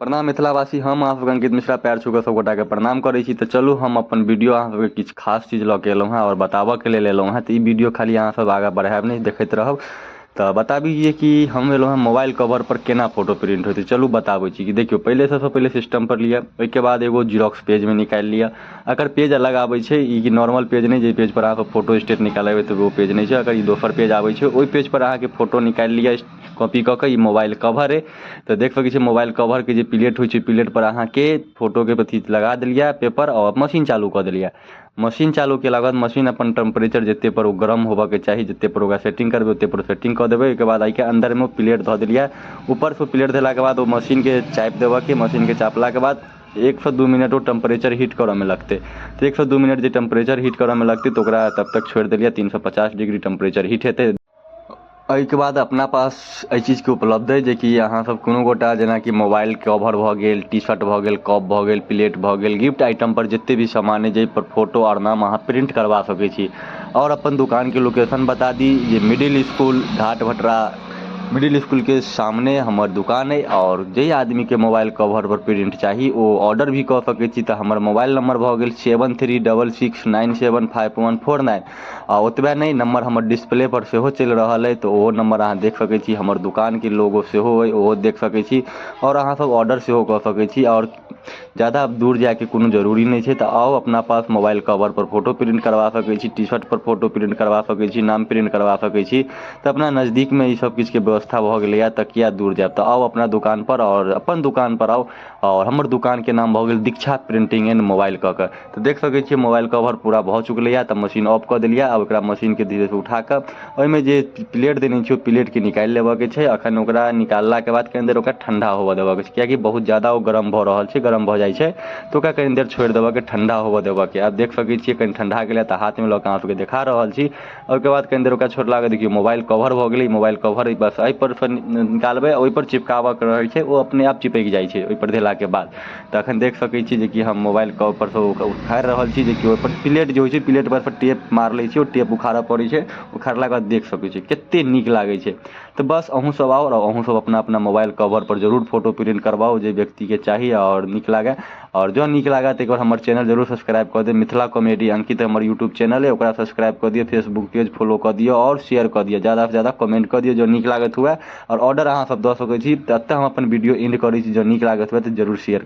प्रणाम मिथिलावासी, हम अहाँ सबके अंकित मिश्रा पैर छू कऽ सब गोटाके प्रणाम करै छी। तऽ चलू हम अपन वीडियो अहाँ सबके किछु खास चीज लऽ के एलहुँ हेँ आओर बताबऽके लेल एलहुँ हेँ। तऽ ई वीडियो खाली अहाँ सब आगाँ बढ़ायब नहि, देखैत रहब। तऽ बताबी जे कि हम एलहुँ हेँ मोबाइल कवर पर केना फोटो प्रिंट होइत छै। चलू बताबै छी कि देखियौ, पहिले सबसँ पहिले सिस्टम पर लिअ, ओहिके बाद एगो जीरोक्स पेजमे निकालि लिअ। अगर पेज अलग आबै छै, ई नॉर्मल पेज नहि जे पेज पर अहाँके फोटो स्टेट निकालबै तऽ ओ पेज नहि छै, अगर ई दोसर पेज आबै छै ओहि पेज पर अहाँके फोटो निकालि लिअ कॉपी कऽ के। ई मोबाइल कवर अइ, तऽ देख सकै छियै मोबाइल कवरके जे प्लेट होइ छै, प्लेट पर अहाँके फोटोके अथी लगा देलियै पेपर आओर मशीन चालू कऽ देलियै। मशीन चालू केलाके बाद मशीन अपन टेम्परेचर जते पर ओ गरम होबऽके चाही, जते पर ओकरा सेटिंग करबै ओते पर सेटिंग कऽ देबै। ओहिके बाद एहिके अन्दरमे प्लेट धऽ देलियै। ऊपरसँ प्लेट देलाके बाद ओ मशीनके चापि देबऽके, मशीनके चापलाके बाद 1 सँ 2 मिनट ओ टेम्परेचर हीट करऽमे लगतै। तऽ 1 सँ 2 मिनट जे टेम्परेचर हीट करऽमे लगतै तऽ ओकरा तब तक छोड़ि देलियै। 350 डिग्री टेम्परेचर हीट हेतै। एहिके बाद अपना पास एहि चीजके उपलब्ध अइ जेकि अहाँसभ कोनो गोटा जेनाकि मोबाइल कवर भऽ गेल, टी शर्ट भऽ गेल, कप भऽ गेल, प्लेट भऽ गेल, गिफ्ट आइटमपर जतेक भी सामान अइ जाहिपर फोटो आओर नाम अहाँ प्रिंट करबा सकै छी। आओर अपन दोकानके लोकेशन बता दी जे मिडिल इसकुल घाट भटरा, मिडिल इसकुलके सामने हमर दोकान अइ। आओर जाहि आदमीके मोबाइल कवरपर प्रिंट चाही ओ ऑर्डर भी कऽ सकै छी। तऽ हमर मोबाइल नम्बर भऽ गेल 7366975149। आ ओतबे नहि, नम्बर हमर डिस्प्ले पर सेहो चलि रहल अइ, तऽ ओहो नम्बर अहाँ देख सकै छी। हमर दोकानके लोगो सेहो अइ, ओहो देख सकै छी आओर अहाँ सब ऑर्डर सेहो कऽ सकै छी। आओर जादा दूर जाइके कोनो जरूरी नहि छै। तऽ आउ अपना पास मोबाइल कवर पर फोटो प्रिंट करबा सकै छी, टी शर्ट पर फोटो प्रिंट करबा सकै छी, नाम प्रिंट करबा सकै छी। तऽ अपना नजदीकमे ई सब किछुके व्यवस्था भऽ गेलैए, तऽ किए दूर जायब? तऽ आउ अपना दोकान पर आओर अपन दोकान पर आउ। आओर हमर दोकानके नाम भऽ गेल दीक्षा प्रिंटिंग एंड मोबाइल कऽ कऽ। तऽ देख सकै छियै मोबाइल कवर पूरा भऽ चुकलैए। तऽ मशीन ऑफ कऽ देलियै। आब एकरा मशीनके धीरेसँ उठा कऽ ओहिमे जे प्लेट देने छियै ओ प्लेटके निकालि लेबऽके छै। अखन ओकरा निकाललाके बाद कनि देर ओकरा ठण्डा होबऽ देबऽके छै, किएकि बहुत ज्यादा ओ गरम भऽ रहल छै, गरम भऽ जाइ छै। तऽ ओकरा कनि देर छोड़ि देबऽके, ठण्डा होबऽ देबऽके। आब देख सकै छियै कनि ठण्डा गेलै तऽ हाथमे लऽ कऽ अहाँ सबके देखा रहल छी। ओहिके बाद कनि देर ओकरा छोड़लाके देखियौ मोबाइल कवर भऽ गेलै। मोबाइल कवर बस एहिपर सँ निकालबै, ओहिपर चिपकाबऽके रहै छै, ओ अपने आप चिपकि जाइ छै ओहिपर देलाके बाद। तऽ अखन देख सकै छी जेकि हम मोबाइल कवर सँ उखाड़ि रहल छी, जेकि ओहिपर प्लेट जे होइ छै प्लेट पर टेप मार लै छै, ओ टेप उखाड़ऽ पड़ै छै। उखाड़लाके बाद देख सकै छी कते नीक लागै छै। तऽ बस अहूँ सब आउ आओर अहूँ सब अपना अपना मोबाइल कवर पर जरूर फोटो प्रिंट करबाउ जे व्यक्तिके चाही आओर नीक लागै। आओर जँ नीक लागै तऽ एक बार हमर चैनल जरूर सब्सक्राइब कऽ देब। मिथिला कॉमेडी अंकित हमर यूट्यूब चैनल अइ, ओकरा सब्सक्राइब कऽ दिअ, फेसबुक पेज फॉलो कऽ दिअ आओर शेयर कऽ दिअ, ज्यादासँ ज्यादा कमेंट कऽ दिअ जँ नीक लागैत हुए। आओर ऑर्डर अहाँ सब दऽ सकै छी। तऽ एतऽ हम अपन वीडियो एंड करै छी। जँ नीक लागैत हुए तऽ जरूर शेयर।